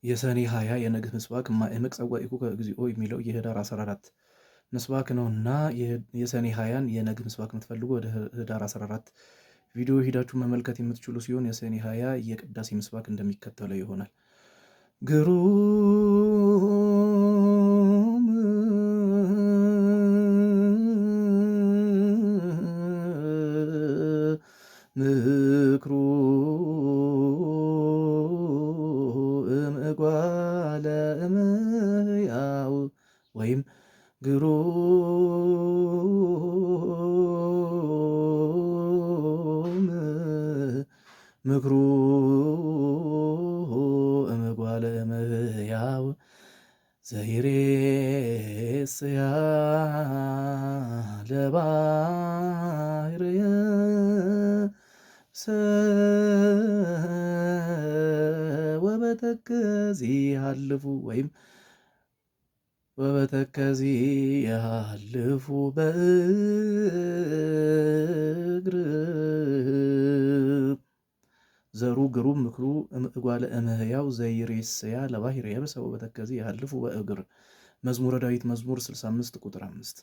የሰኔ 20 የነግህ ምስባክ ማእምቅ ጸዋኢኩከ እግዚኦ የሚለው የህዳር 14 ምስባክ ነውና የሰኔ 20ን የነግህ ምስባክ የምትፈልጉ ወደ ህዳር 14 ቪዲዮ ሂዳችሁ መመልከት የምትችሉ ሲሆን የሰኔ 20 የቅዳሴ ምስባክ እንደሚከተለው ይሆናል። ግሩም ምክሩ እምእጓለ እመሕያው ወይም ግሩም ምክሩ እምጓለ እመሕያው ዘይሬስያ ለባሕርየ ወበተከዚ ያልፉ ወይም ወበተከዚ ያልፉ በእግር። ዘሩ ግሩም ምክሩ እምእጓለ እመሕያው ዘይሬስያ ለባሕርየ የብሰ ወበተከዚ ያልፉ በእግር። መዝሙረ ዳዊት መዝሙር 65 ቁጥር 5።